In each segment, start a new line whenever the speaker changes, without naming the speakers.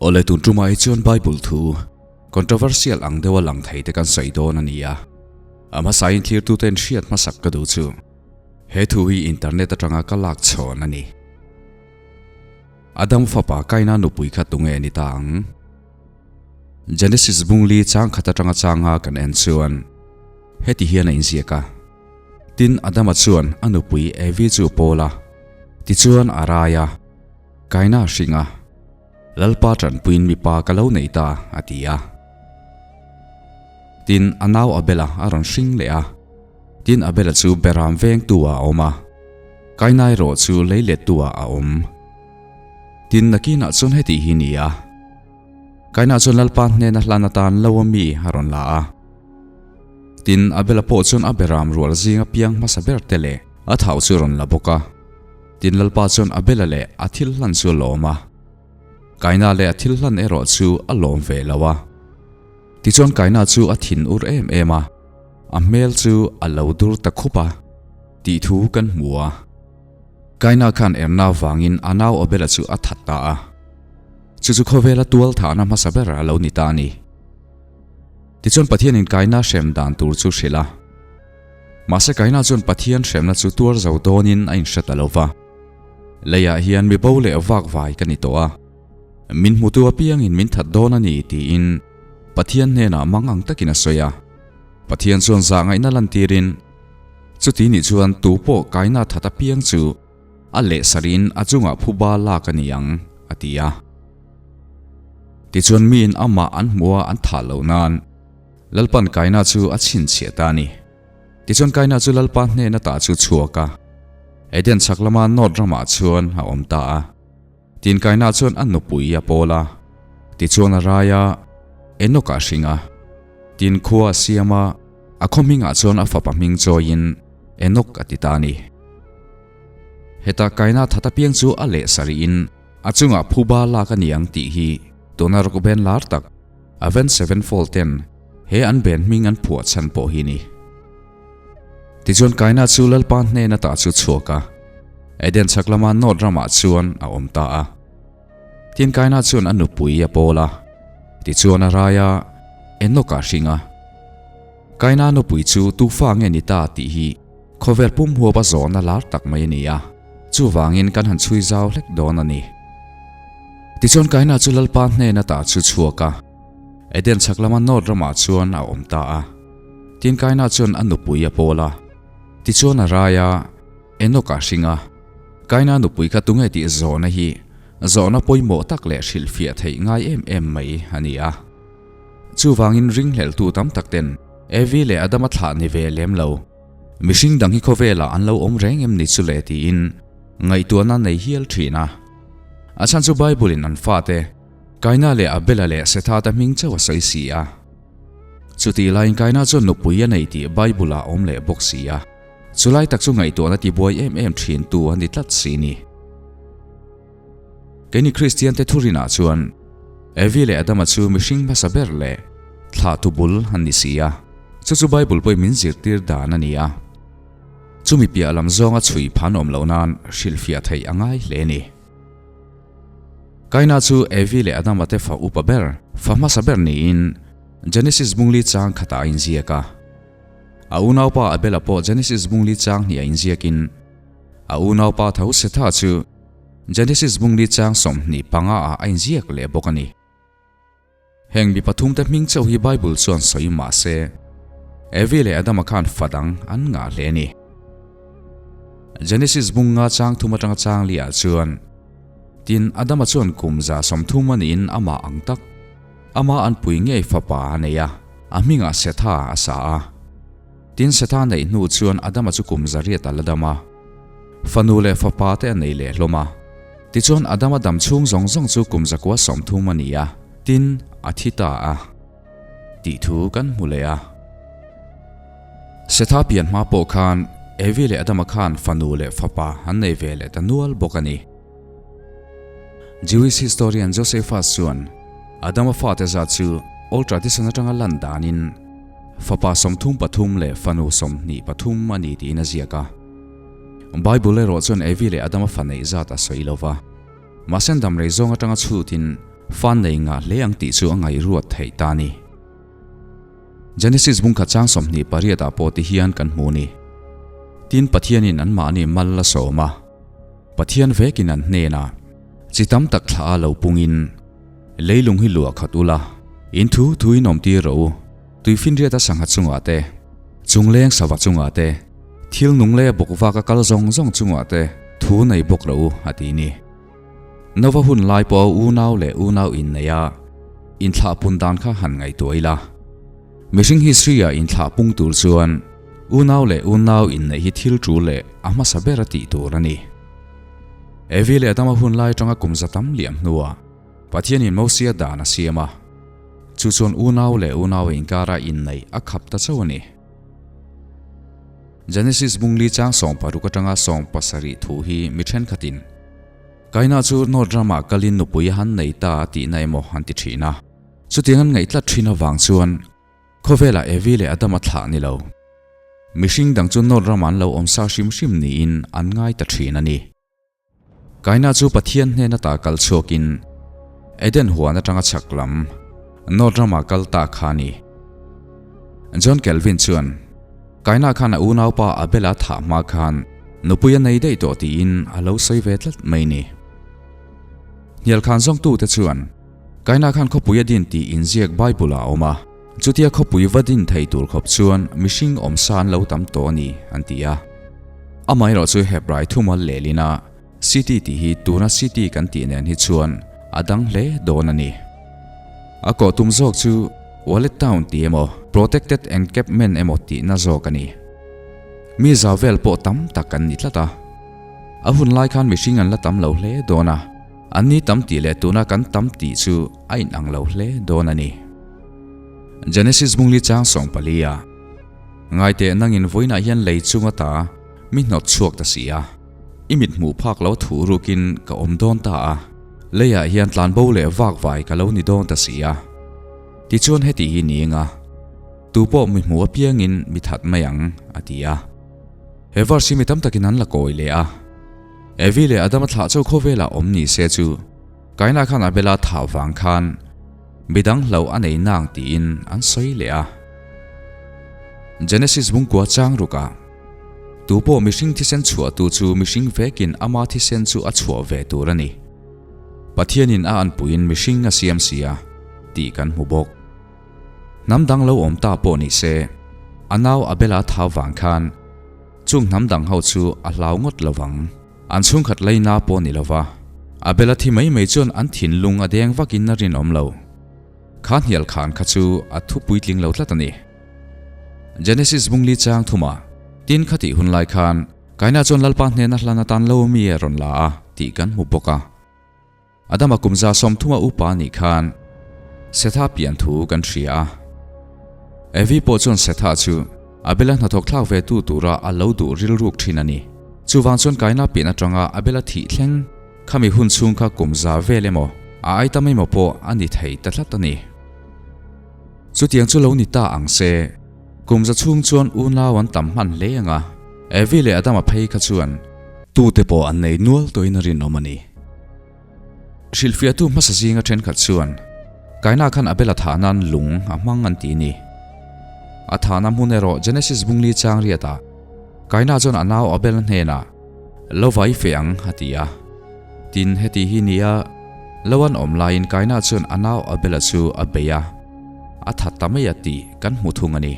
Awle tun tumah hi chuan Bible thu controversial ang deuha lang thei te kan sawi dawn a ni a. A hmasain thlirtuten hriat hmasak ka duh chu he thu hi internet atanga ka lak chhawn a ni. Adam fapa Kaina nupui kha tunge ni ta ang? Genesis bungli chang khat atanga changa kan en chuan heti hian a inziak a. Tin, Adama chuan a nupui Evi chu pawl a, tichuan a rai a, Kaina hring a, Lalpa tanpuiin mipa ka lo nei ta, a ti a. Tin, a nau Abela a rawn hring leh a, tin Abela chu Beram vengtu ah a awm a, Kaina erawh chu leilettu ah a awm. Tin, nakinah chuan heti hi ni a, Kaina chuan Lalpa hnena hlan atan lo a mi a rawn la a. Tin, Abela pawh chuan a beram rual zinga piang hmasa ber te leh a thau chu rawn la bawk a. Tin, Lalpa chuan Abela leh a thil hlan chu a lawm a. Kaina leh a thil hlan erawh chu a lawm ve lo a. Tichuan Kaina chu a thin ur em em a, a hmel chu a lo dur ta khup a, tih thu kan hmu a. Kaina khan erna vangin a nau Abela chu a that ta a. Chu chu khawvela tual thahna hmasa ber a lo ni ta a ni. Tichuan Pathianin Kaina hrem dan tur chu hrilh a. Mahse Kaina chuan Pathian hremna chu tuar zo dawnin a inhre ta lo va. Leiah hian mi bo leh vak vai ka ni tawh a. Min hmutu apiangin min that dawn a ni tiin Pathian hnenah mang ang takin a sawi a. Pathian chuan zah ngaihna lantirin, Chuti nih chuan tu pawh Kaina that apiang chu a lehsarin a chungah phuba lak a ni ang, a ti a. Tichuan miin amah an hmuh a an thah loh nan Lalpan Kaina chu a chhinchhiah ta a ni. Tichuan Kaina chu Lalpa hnen ata chu chhuak a, Eden chhak lama Nod ramah chuan a awm ta a. Tin Kaina chuan a nupui a pawl a, tichuan a rai a, Enoch a hring a. Tin khua a siam a, a khaw hmingah chuan a fapa hming chawiin Enoch a ti ta a ni. Heta Kaina that apiang chu a leh sarih in a chungah phuba lak a ni ang tih hi tuna rock band lar tak Avenged Sevenfold ten he an band hming an phuah chhan pawh hi ni. Tichuan Kaina chu Lalpa hnen ata chu chhuak a, Eden chhak lama Nod ramah chuan a awm ta a. Tin Kaina chuan a nupui a pawl a, tichuan a rai a, Enoch a hring a. Kaina nupui chu tufa nge ni ta tih hi Khawvel pum huap a zawhna lar tak mai a ni a, chuvangin kan han chhui zau hlek dawn a ni. Tichuan Kaina chu Lalpa hnen ata chu chhuak a, Eden chhak lama Nod ramah chuan a awm ta a. Tin Kaina chuan a nupui a pawl a, tichuan a rai a, Enoch a hring a. Kaina nupui kha tunge tih zawhna hi zawhna pawimawh tak leh hrilhfiah theih ngai em em mai a ni a. Chuvangin ringhlelhtu tam tak ten Evi leh Adama thlah ni ve lem lo. Mihring dang hi khawvelah an lo awm reng em ni chu le tiin ngaihtuahna nei hial thin a. A chhan chu Bible in an fate, Kaina leh Abela leh Setha te hming chauh a sawi si a. Chutih laiin Kaina chuan nupui a nei tih Bible ah a awm leh bawk si a. Chulai tak chu ngaihtuahna tibuai em em thin tu a ni tlat si ni. Keini Kristian te thurinah chuan Evi leh Adama chu mihring hmasa ber leh thlahtu bul an ni si a, chu chu Bible pawhin min zirtir dan a ni a. Chumi piah lam zawnga chhui phan awm loh nan hrilhfiah theih a ngai hle a ni. Kaina chu Evi leh Adama te fa upa ber, fa hmasa ber niin Genesis bungli chang khatah a inziak a. A unaupa Abela pawh Genesis bungli chang hnih a inziakin A unaupa tho Setha chu Genesis bungli chang 25 ah a inziak leh bawk a ni. Heng mi pathumte hming chauh hi Bible chuan sawi mah se, Evi leh Adama khan fa dang an ngah hle a ni. Genesis bung nga chang thum atanga chang li ah chuan, Tin, Adama chuan kum 30 a niin amah ang tak, ama anpui ngei fapa a nei a, a hmingah Setha a sa a. Tin, Setha neih hnu chuan Adama chu kum 800 a la dam a. Fanu leh fapa te a nei leh hlawm a. Tichuan Adama dam chhung zawng zawng chu kum 130 a ni a, tin, a thi ta a. Tih thu kan hmu leh a. Setha pian hma pawh khan Evi leh Adama khan fanu leh fapa an nei ve leh ta nual bawk a ni. Jewish historian Josephus chuan Adama fate zat chu Old Tradition atanga lan danin Fapa 33 leh fanu 23 a ni tiin a ziak a. Bible erawh chuan Evi leh Adama fa neih zat a sawi lo va. Mahse an damrei zawng atanga chhutin Fa nei ngah hle ang tih chu a ngaihruat theih ta a ni. Genesis bungkhat chang 28 ah pawh ti hian kan hmu ni. Tin, Pathianin anmahni mal a sawm a. Pathian vekin an hnenah, Chi tam tak thlah a lo pungin, leilung hi luah khat ula, in thu thuin awm tir rawh u, tuifinriata sangha chungah te, chungleng sava chungah te, thil nung leh bawk vaka kal zawng zawng chungah te thu nei bawk rawh u, a ti ni. Nova hun lai pawh unau leh unau inneih a, inthlah pun dan kha han ngaihtuah ila. Mihring history ah inthlah pung tur chuan unau leh unau inneih hi thil tul leh a hmasa ber a tih tur a ni. Evi leh Adama hun lai atanga kum za tam liam hnuah Pathianin Mosia dan a siam a, chu chuan unau leh unau inkara inneih a khap ta chauh a ni. Genesis bungli chang 60 atanga 70 thu hi mi thenkhatin Kaina chu Nod ramah kalin nupui a han nei ta a tihna emaw an ti thin a. Chutiang an ngaih tlat thin avang chuan khawvelah Evi leh Adama thlah ni lo. Mihring dang chu Nod ramah an lo awm sa hrim hrim niin an ngai ta thin a ni. Kaina chu Pathian hnen ata kal chhuakin Eden huan atanga chhak lam Nod ramah kal ta kha a ni. John Calvin chuan Kaina khan a unaupa Abel-a thah hma khan nupui a nei daih tawh tiin a lo sawi ve tlat mai ni. Hnialkhan zawngtute chuan Kaina khan khawpui a din tih inziak Bible-ah a awm a, chutia khawpui va din thei tur khawp chuan mihring awmsa an lo tam tawh a ni, an ti a. Amaherawh chu Hebrai thumal lehlina city tih hi tuna city kan tih nen hi chuan a dang hle dawn a ni. A kawh tum zawk chu Wallet Town tih emaw Protected Encampment emaw tihna zawk a ni. Mi zau vel pawh tam tak an ni tlat a. A hun lai khan mihring an la tam lo hle dawn a. An ni tam tih leh tuna kan tam tih chu a inang lo hle dawn a ni. Genesis bungli chang 14 a Ngaiteh nangin vawiinah hian lei chung ata mi hnawt chhuak ta si a, i mit hmuh phak lo thu rukin ka awm dawn ta a, leiah hian tlanbo leh vak vai ka lo ni dawn ta si a. Tichuan heti hi ni eng a, tupawh mi hmuh apiangin mi that mai ang, a ti a. He verse hi mi tam takin an la kawi leh a. Evi leh Adama thlah chauh khawvelah awm ni se chu Kaina khan Abela thah vang khan midang hloh a nei nang tiin an sawi leh a. Genesis bungkua chang rukah tupawh mihring thisen chhuahtu chu mihring vekin ama thisen chu a chhuah ve tur a ni. Pathianin a anpuiin mihring a siam si a tih kan hmu bawk. Hnam dang lo awm ta pawh ni se a nau Abela thau vang khan Chung hnam dang ho chu a hlau ngawt lo vang. An chhungkhat leina pawh ni lova, Abel a thi mai mai chuan an thinlung a deng vakin a rinawm lo. Kha hnial khan kha chu a thu puitling lo tlat a ni. Genesis bungli chang thuma tin kha tih hun lai khan Kaina chuan Lalpa hnena hlan atan lo mi a rawn la a tih kan hmu bawk a. Adama kum 30 a upa anih khan Setha pian thu kan hria a. Evi pawh chuan Setha chu Abela hnathawk thlak ve tu tura a lo duh rilruk thin a ni. Chuvang chuan Kaina pian atanga Abela thih thleng khami hun chhung kha kum za vel emaw a ai tam emaw pawh a ni thei ta tlat a ni. Chutiang chu lo ni ta ang se, kum za chhung chuan unau an tam hman hle ang a, Evi leh Adama phei kha chuan tute pawh an nei nual tawhin a rinawm a ni. Hrilhfiahtu hmasa zinga thenkhat chuan Kaina khan Abel a thah nan lung a hmang an ti ni. A thahna hmun erawh Genesis bungli chang riatah Kaina chuan a nau Abel hnenah lo vai fe ang a ti a. Tin, heti hi nia lo an awm laiin Kaina chuan a nau Abel-a chu a bei a, a that ta mai a tih kan hmu thung a ni.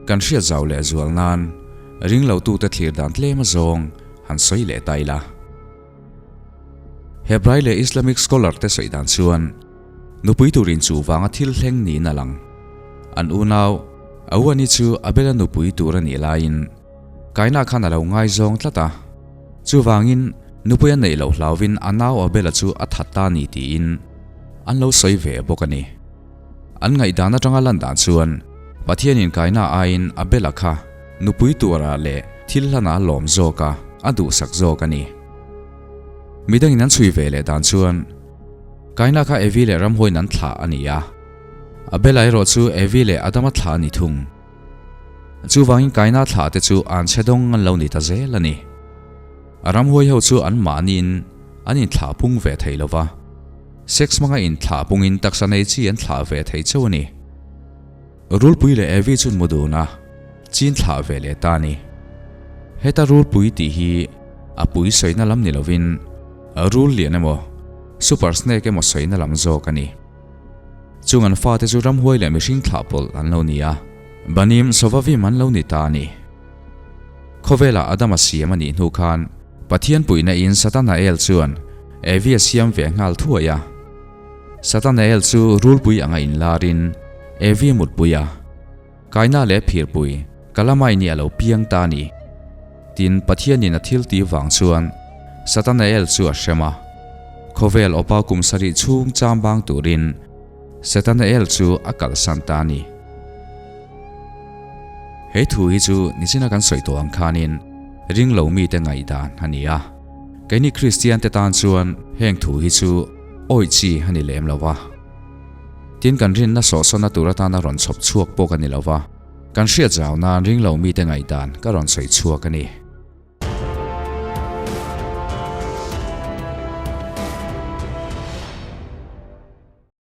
Kan hriat zau leh zual nan ringlotute thlir dan tlem azawng han sawi leh ta ila. Hebrai leh Islamic scholar te sawi dan chuan nupui turin chu vanga thil thleng niin a lang. An unau Awani chu Abel-a nupui tur a nih laiin Kaina khan a lo ngaizawng tlat a. Chuvangin nupui a neih loh hlauvin a nau Abel-a chu a that ta ni tiin an lo sawi ve bawk a ni. An ngaihdan atanga lan dan chuan Pathianin Kaina aiin Abel-a kha nupui tuarah leh thil hlanah a lawm zawk a, a duhsak zawk a ni. Midangin an chhui ve leh dan chuan Kaina kha Evi leh ramhuaiin an thlah a ni a, Abel-a erawh chu Evi leh Adama thlah a ni thung. Chuvangin Kaina thlah te chu an chhe dawng an lo ni ta zel a ni. A ramhuai ho chu anmahniin an inthlah pung ve thei lo va. Sex hmanga inthlah pungin taksa nei chi an thlah ve thei chauh a ni. Rulpui leh Evi chun mu dun a, chin thlah ve leh ta a ni. Heta rulpui tih hi a pui sawina lam ni lovin rul lian emaw, super snake emaw sawina lam zawk a ni. Chung an fate chu ramhuai leh mihring thlah pawlh an lo ni a, Banim Sovavim an lo ni ta a ni. Khawvelah Adama siam a nih hnu khan Pathian puihna in Satanael chuan Evi a siam ve nghal thuai a. Satanael chu rulpui anga inlarin Evi a mutpui a, Kaina leh phirpui Kalamaini a lo piang ta a ni. Tin, Pathianin a thil tih vang chuan Satanael chu a hrem a. Khawvel awpa kum sarih chhung cham bang turin Satanael chu a kalsan ta a ni. He thu hi chu nichina kan sawi tawh ang khanin ring lo mite ngaihdan a ni a. Keini Kristian te tan chuan heng thu hi chu awih chi a ni lem lo va. Tin kan rinna sawhsawna tur atana rawn chhawp chhuak pawh ka ni lo va, kan hriat zau nan ring lo mite ngaihdan ka rawn sawi chhuak a ni.